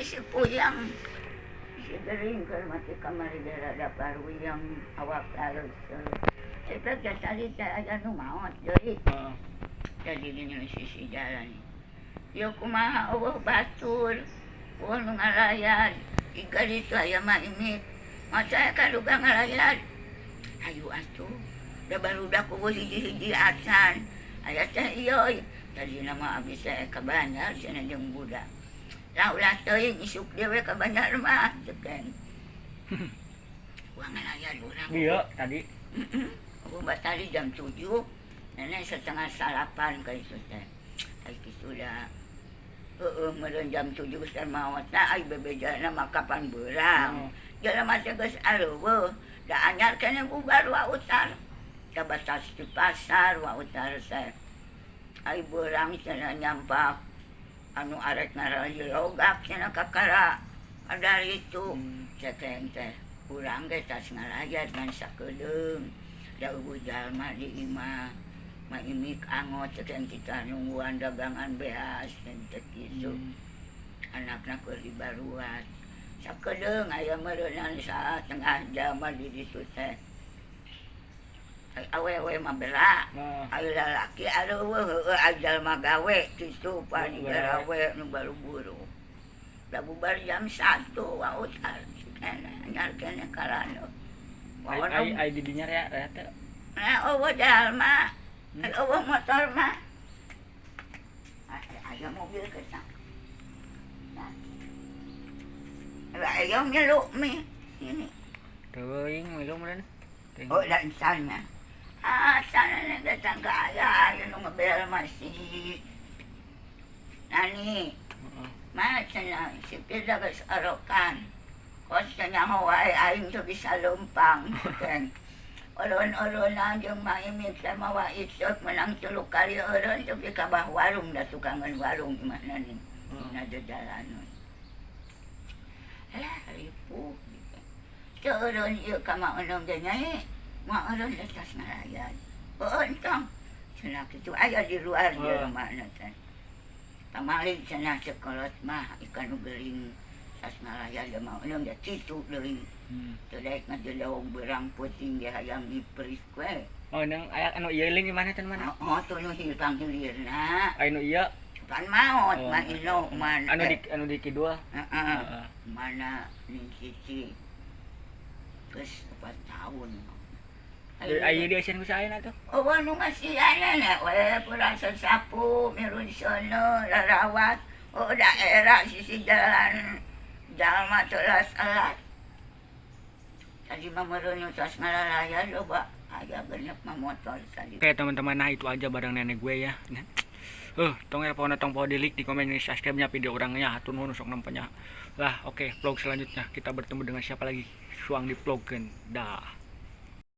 Bisi puyang, bisi gering keur mati kamari ge rada paruyang awak aleus. Efek teh tadi teh aya nu maot deui. Tadi di sisi jalan. Ieu kumaha eueuh batur, eueuh nu ngalayat. Iga ditu aya maimik. Masa kaduga ngalayat. Hayu atuh. Da barudak eueuh hiji-hiji acan. Aya teh ieu. Tadina mah abdi teh ka Banjar cenah jeung budak. Lah ulah teuing isuk dieu we ka Banjar mah ceuk. Wah, ngalayat urang. Iya, tadi. Heeh. Eueuh tadi jam 7, nenek 7.30 ka itu teh. Ai kitu da. Heeh, meureun jam 7 teh maotna, ai bebejana mah kapan beurang. Jelema teh geus areuweuh, da anyar keneh bubar Wa Utar. Da batas di pasar Wa Utar teh. Ai beurang cenah nyampak anu arek ngaralilogak cenah kakara kadaritu. Cekeng teh urang ge tas ngalayat ngan sakedeung. Da euweuh jalma di imah. Maimik angot cekeng kita nungguan dagangan beas teh kitu. Anakna keur dibaruat. Sakedeung aya meureunan satengah jam di ditu teh. Ai awewe mah bera. Ai lalaki areuweuh, heueuh ai jalma gawe kitu pan garawe nu baru-buru. Da bubar jam 1 Wa Utar keneh anyar keneh kalando. Ai ai ai di dinya rea rea teh. Nah, euweuh jalma. Ai euweuh motor mah. Aya mobil ke sana. Nah, ayo ngilu mi. Ini. Teuing milu meureun. Oh, dan sana. Ah, sana na datang ka aya, aya nu ngebel mah si Nani. Mah cenah si Pirda geus orokan. Kos cenah wae aing teu bisa leumpang. Eureun-eureunna jeung maimik teh mawa isek menang 3 kali eureun tepi ka bah warung da tukangan warung imahna nih. Dina jalanan. Lah ripuh. Teu eureun ieu ka Mak Enom ge, "Nyai, Mak eureun tas ngalayat." "Heueuh, entong." Cenah kitu aya di luar jelema teh. Pamali cenah ceuk kolot mah ikan nu geuring tas ngalayat da Mak Enom ge kitu deui. Teu daek ngajedog beurang peuting ge hayang dipeurit we. Oh, nang aya anu ieu link di mana teh mana? Oh, tuh nu hilpang hilirna. Aya nu ieu. Pan maot mah ino man. Anu di kidul. Heeh. Mana ning Cici. Geus 4 tahun. Aya di asian ku saena tuh. Oh, nu ngasianna we purasa sapu mirun sono larawat. Oh, daerah sisi jalan jalma telas-elas. Tadi mah meureun tos ngalalaya loba aya genep mah motor tadi. Oke teman-teman, nah itu aja barang nenek gue ya. Nah. Tong ya pokoknya tong poho di like, di komen, di subscribe-nya video orangnya, hatur nuhun sok nempenya. Lah, oke, vlog selanjutnya kita bertemu dengan siapa lagi? Suang di vlogkeun. Dah.